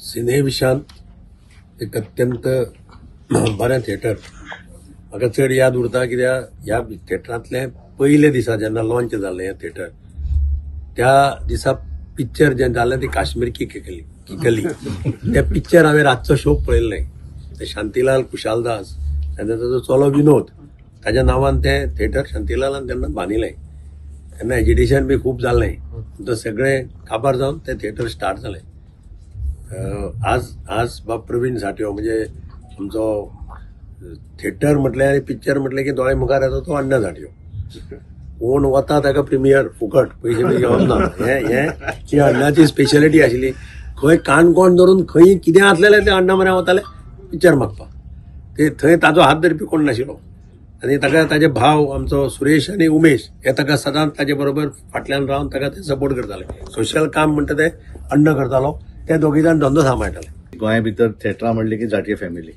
Cine Vishant एक अत्यंत बरें थिएटर. म्हाका चड याद उरता, कित्याक ह्या थिएटरांतलें पयले दिसा जेन्ना लॉन्च जालें हें थिएटर, त्या दिसा पिक्चर जें जालें तें काश्मीर की कली की कली. तें पिक्चर हांवें रातचो शो पळयल्लें. ते शांतीलाल कुशालदास आनी ताजो चलो विनोद, ताज्या नांवान तें थिएटर शांतीलालान तेन्ना बांदिलें. तेन्ना एजिटेशन बी खूब जालें. तो सगळें काबार जावन तें थिएटर स्टार्ट जालें. आज आज बाब प्रवीण साठयो म्हणजे आमचो थिएटर म्हटलें आनी पिक्चर म्हटलें की दोळे मुखार येता तो अण्णा साठयो. कोण वता ताका प्रिमियर फुकट, पयशे बी घेवप ना. हे हे ही अण्णाची स्पेशलिटी आशिल्ली. खंय काणकोण धरून खंय कितें आसलेलें तें अण्णा म्हऱ्यान वताले पिक्चर मागपाक. ते थंय ताजो हात धरपी कोण नाशिल्लो. आनी ताका ताजे भाव आमचो सुरेश आनी उमेश हे ताका सदांच ताजे बरोबर फाटल्यान रावन ताका ते सपोर्ट करताले. सोशल काम म्हणटा ते अण्णा करतालो. ते दोगी जाण धंदो सांबाळटाले. गोंया भितर थेटरां म्हणली की जाटीय फॅमिली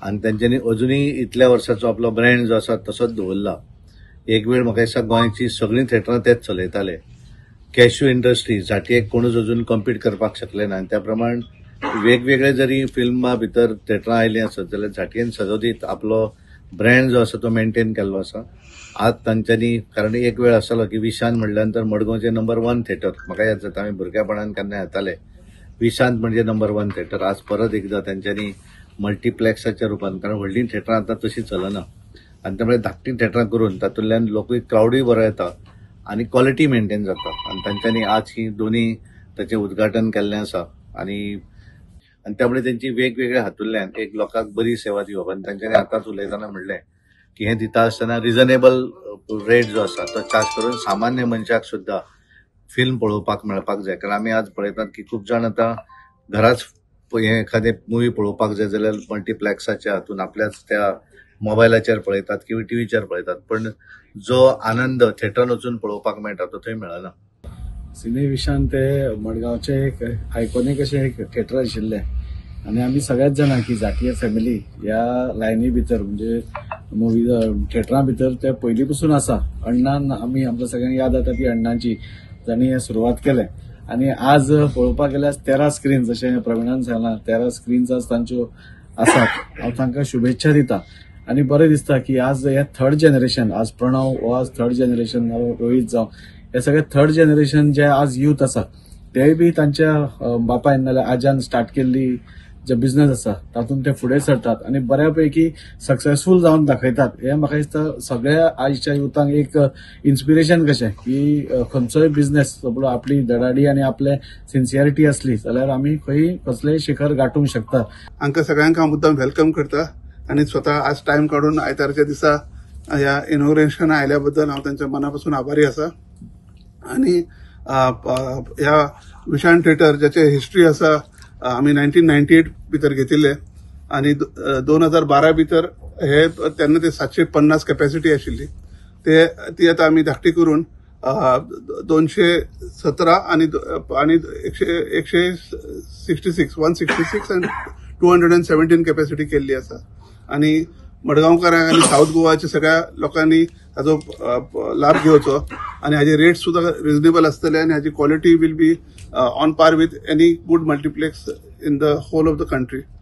आनी तेंच्यांनी अजुनूय इतल्या वर्साचो आपलो ब्रँड जो आसा तसोच दवरला. एक वेळ म्हाका दिसता गोंयची सगळीं थेटरां तेच चलयताले. कॅश्यू इंडस्ट्री जाटयेक कोणूच अजून कम्पीट करपाक शकले ना आनी त्या प्रमाण वेगवेगळे जरी फिल्मां भितर थेटरां आयलीं आसत जाल्यार झांटयेन सदोदीत आपलो ब्रँड जो आसा तो मेंटेन केल्लो आसा. आज तांच्यांनी, कारण एक वेळ आसलो की विशांत म्हणल्या नंतर मडगांवचें नंबर वन थेटर, म्हाका याद जाता आमी भुरगेपणान केन्ना येताले, विशांत म्हणजे नंबर वन थेटर. आज परत एकदां तेंच्यांनी मल्टिप्लॅक्साच्या रुपान, कारण व्हडलीं थेटरां आतां तशीं चलना आनी त्यामुळे धाकटीं थेटरां करून तातूंतल्यान लोकूय क्रावडूय बरो येता आनी क्वॉलिटी मेंटेन जाता. आनी तांच्यांनी आज ही दोनी ताचें उद्घाटन केल्लें आसा आनी आनी त्यामुळे तेंची वेगवेगळ्या हातूंतल्यान एक लोकांक बरी सेवा दिवप. आनी तांच्यांनी आतांच उलयतना म्हणलें की हें दिता आसतना रिजनेबल रेट जो आसा तो चार्ज करून सामान्य मनशाक सुद्दां फिल्म पळोवपाक मेळपाक जाय. कारण आमी आज पळयतात की खूब जाण आतां घराच हें एखादें मुवी पळोवपाक जाय जाल्यार मल्टिप्लॅक्साच्या हातून आपल्याच त्या मोबायलाचेर पळयतात किंवा टिवीचेर पळयतात, पण जो आनंद थिएटरान वचून पळोवपाक मेळटा तो थंय मेळना. सिने विशांत ते मडगांवचे एक आयकॉनीक अशें एक थिएटर आशिल्लें आनी आमी सगळ्याच जाणां की जाटीय फॅमिली ह्या लायनी भितर म्हणजे मुवी थिएटरां भितर ते पयलीं पसून आसा. अण्णान आमी आमकां सगळ्यांक याद जाता ती अण्णांची, जांणी हें सुरवात केलें. आनी आज पळोवपाक गेल्यार 13 स्क्रीन, जशें प्रवीणान सांगलां, 13 स्क्रीन्स आज तांच्यो आसात. हांव तांकां शुभेच्छा दिता आनी बरें दिसता की आज हे थर्ड जनरेशन, आज प्रणव हो आज थर्ड जनरेशन, रोहीत जावं, हे सगळे थर्ड जनरेशन जे आज यूथ आसा तेय बी तांच्या बापायन नाल्यार आज्यान स्टार्ट केल्ली जे बिझनस आसा तातूंत ते फुडें सरतात आनी बऱ्या पैकी सक्सेसफूल जावन दाखयतात. हें म्हाका दिसता सगळ्या आयच्या युथांक एक इन्स्पिरेशन कशें की खंयचोय बिझनस सगळो आपली धडाडी आनी आपले सिन्सियरिटी आसली जाल्यार आमी खंय कसलेय शिखर गांठूंक शकता. हांकां सगळ्यांक हांव मुद्दाम welcome करता आनी स्वता आज टायम काडून आयतारच्या दिसा ह्या इनॉग्रेशना आयल्या बद्दल हांव तांच्या मना पासून आभारी आसा. आनी ह्या विशांत थिएटर ज्याचे हिस्ट्री आसा, आमी 1998 भितर घेतिल्ले आनी 2012 भितर हे तेन्ना ते 750 कॅपॅसिटी आशिल्ली, ते ती आतां आमी धाकटी करून 217 आनी आनी एकशे एकशे सिक्स्टी सिक्स 166 आनी 217 कॅपॅसिटी केल्ली आसा. आनी मडगांवकारांक आनी सावथ गोवाच्या सगळ्या लोकांनी हाजो लाभ घेवचो आनी हाजे रेट सुद्दां रिजनेबल आसतले आनी हाजी quality will be on par with any good multiplex in the whole of the country.